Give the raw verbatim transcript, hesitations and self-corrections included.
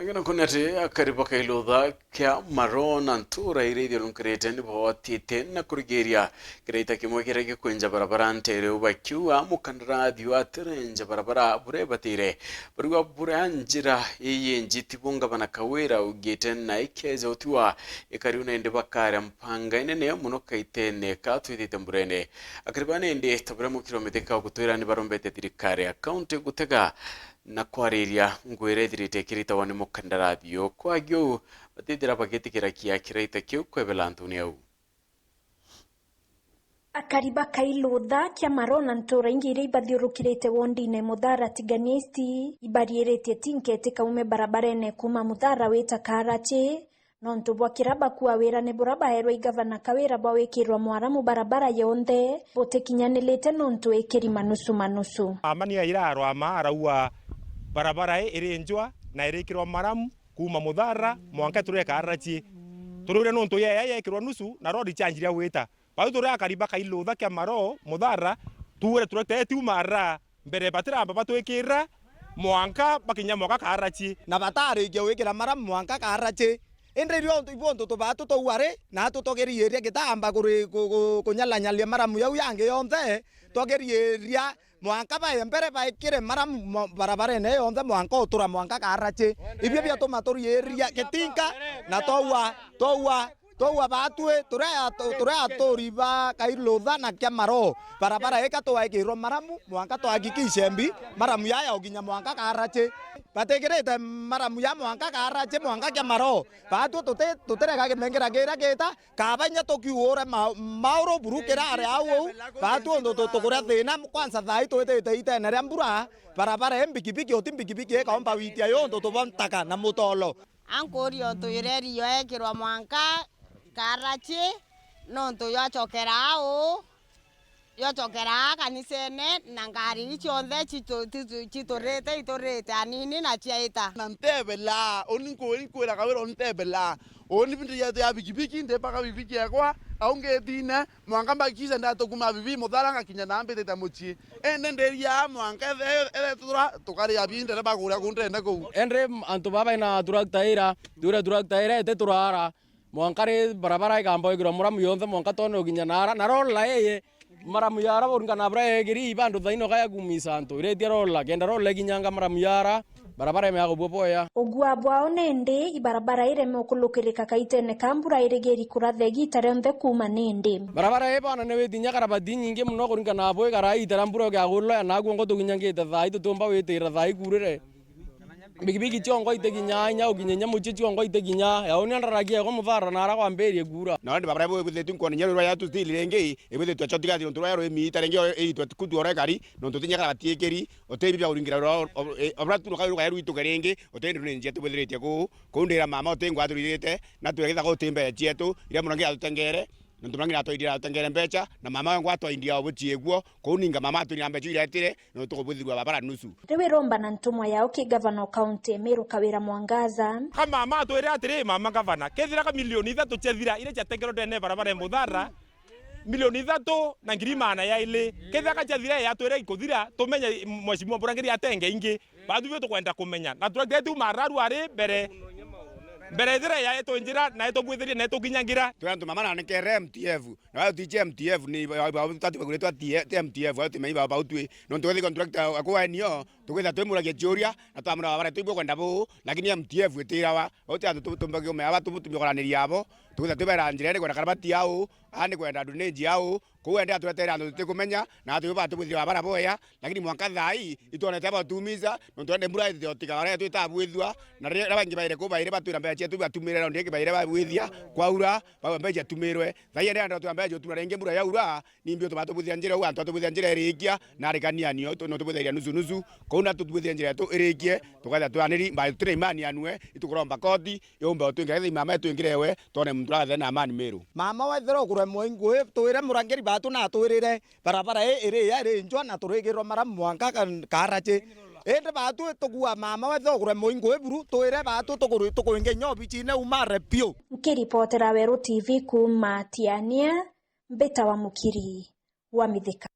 Ngina kuni ati akari ba Kailutha kia Maro na ntura iria ithiurunkirite ni bawatite na kurigiria kiraita kimwe kiria gikwenja barabara ntere u bakiuga mukandarathi atirenja barabara buria ibatire. Barua buria njira ii yenji tibu ngavana Kawira augite na ikeja utiwa ikari u nindi bakaria mpanga inene muno kaitene ka twithite mburene. Akari ba nindi ta buria mukiro mithika gutwira ni barombete thirikari ya kaunti gutega na kwariria ngugi iria ithirite ikiritagwa ni mukandarathi uyu. Kwagi uu, batithira bagitikira kia kiraita kiu kwebela antuni au. Akari ba Kailutha, Kiamaro na ntura ingi iria ibathiurukirite wondine Muthara Tigania East, ibariiritie tinka itikaume barabarene kuuma Muthara wita Kaarachi, nontu bwa kira bakua wira ni bura baerwe i Gavana Kawira bwa wikirwa mwaramu barabara yonthe butikinyanirite nontu ikirima nusu manusu. Amani aira arwama araua barabara i irinjwa na irikirwa maramu kuuma Muthara mwanka tureka Arachi. Turure nontu yaya yekirwa nusu na road change ria gwita. Bau turi akari ba Kailutha kia Maro, Muthara, tuure turetee tiuma ara mbere batiramba batwikira mwanka bakinya mwanka Kaarachi. Na batarikia gwikira maramu mwanka Kaarachi. Indi rio ibo ntu tubaa tutoua ri, na tutogeriiria gitamba kuri-, ku-, ku-, kunyalanyalia maramu yau yangi yonthe, togeriiria mwanka bae mbere baikire maramu mo-, barabarene yonthe mwanka utura mwanka Kaarachi. Ibio biatuma turiiria gitinka, na toua, toua, toua batwi, turia atu-, turia aturi ba Kailutha na Kiamaro. Barabara ika twaikirwe maramu, mwanka twakikishe mbi, maramu yaya ukinya mwanka Kaarachi. Batikirite maramu ya mwanka Kaarachi, mwanka Kiamaro. Batwi tuti-, tutireka kimengera kiria gita, kaba inya tukiuure ma-, mauru buru kirare au uu, batwi untu tu-, tukuria thina, kwanza thaai twitite itene ria mbura, barabara i mbikibiki, uti mbikibiki ikaumba witia yu untu tubontaka na mutolo. Ankuria untu ireri yoekirwa mwanka Kaarachi, nontu yacokera au, yocokera aa kanisene, na ngari ii cionthe citu-, citu-, citurite, iturite anini na ciaita. Na ntebelaa, uni nku-, nkwira Kawira uni ntebelaa. Uni ndi ya, ya bikibiki, ndipaka bikibiki yakwa, au ngitine, mwanka mbakica ndatukuma bibi Muthara ngakinya na mbitite mucii. Indi ndiria mwanka ethe-, ethethura tukaria bi ndereba kuria ku ndene kuu. Indi antu baba baina turakta ira, twire turakta ira iti turara. Mwanka ri barabara ikamba gwikirwa muramu yonthe mwanka twone ukinya naara, na rola ii maramu ya ara uringana bura yegiri ibandu thaino kaya kumisa antu, iretia rola, kenda rola ikinyanga maramu ya ara, barabara imea kubua boya. Ugua bwao nindi ibarabara ireme ukulukirika kaitene ka mbura irigiri kuratha igiita rionthe kuuma nindi. Barabara ii bwana ni witinya karabati inyingi muno kuringana na bwi karaa iita ria mbura ukiagulwa ya naku ongo tukinyangite thaai tutiumba witira thaai kurire. Bikibiki ciongo itikinya, inya ukinya inya mucii ciongo itikinya. Yauni andararagia yako Muthara na ara kwambirie kuura. Na indi barabara ibu ibwithitue nkwona inya rwirwa yatu stili ringi, ibwithitue chotika nontu rwaya rwimi ita ringi iitwe kutu ore kari, nontu tinya karabati ikiri, uti ibi bia uringira rwa, o-, o-, e, obra tu rukaya rukaya rwituke ringi, uti ndi ni njia tubwithiritie kuu, kuu ndira mama uti ngwa turirite, na turegitha guti mbeca cietu, iria murangi atutengere, nontu murangi natwaindira atutengere mbeca, na mama wengwa atwaindia obuchie guo, kuu ninga mama atwinira mbeca iretire, no tukubwithirua babara nusu. Riu iromba na ntumwa yao ki gavana o kaunti ya Meru Kawira Mwangaza. Ka mama atwire atiri, mama gavana, kethira ka milioni ithatu ciathira iria ciatengerwe ndene barabara ya Muthara, milioni ithatu na ngiri maana yaili, kethira ka ciathira yatwire ikuthira, tumenye mheshimiwa Murangiri atenge ingi. Bathu bio tukwenda kumenya. Na turatire tu mararu ari mbere, mbere ithira yaetwe njira, na itubwithirie na itukinyangira. Twi antu mama na nikere M T F. Na wao tiji M T F ni ba-, ba-, ba-, tatu baguritwa ti, ti M T F, wao ti mai ba-, bautwi. Nontu wethikwa director akuwa N O, tukwitha twimuragia ciuria, na twamura babara twibua kwenda buu, lakini M T F itirawa. Bau ti antu tu-, tumbagia umea aba, tu-, tumbagia kwaraniria abo. Tukwitha twibera njira iri kwenda karabati au, aa ni kwenda drainage au. Kuu ende aturetere antu tutikumenya, na atu batubwithia babara boya, lakini mwanka thaa ii, itwonete aba tumiza, nontu ende mbura itiotika, baria twitabwithua, na riria bangi baire kuu baire batwira mbeca cietu batumire, na ndingi baire babwithia, kwaura, bau mbeca ciatumirwe. Thaa ii ende antu atwira mbeca ciatura ringi mbura yaura, Nimbi utuma tubwithia njira uu, antu atubwithia njira irikia, na arikania nio tu-, no tubwithiria nusu nusu. Kuu na tutubwithia njira yetu irikie, tukethia twaniri, mbae tutire imani anue, itukuromba koti, yumbe utwinge, ketha imama itwingire we, twone muntu agathe na amani Meru. Mama wethira ukuremwa ingui, twire murangiri batu na atwirire, barabara ii iri ya iri njwa na turigirwa maramu mwanka ka-, Kaarachi. Indi batu tukua mama wethira ukuremwa ingui buru, twire batu tukuru-, tukwinge inya obicine umare piu. Nkiripotera Weru T V kuuma Tiania, mbitawa Mukiri wa Mithika.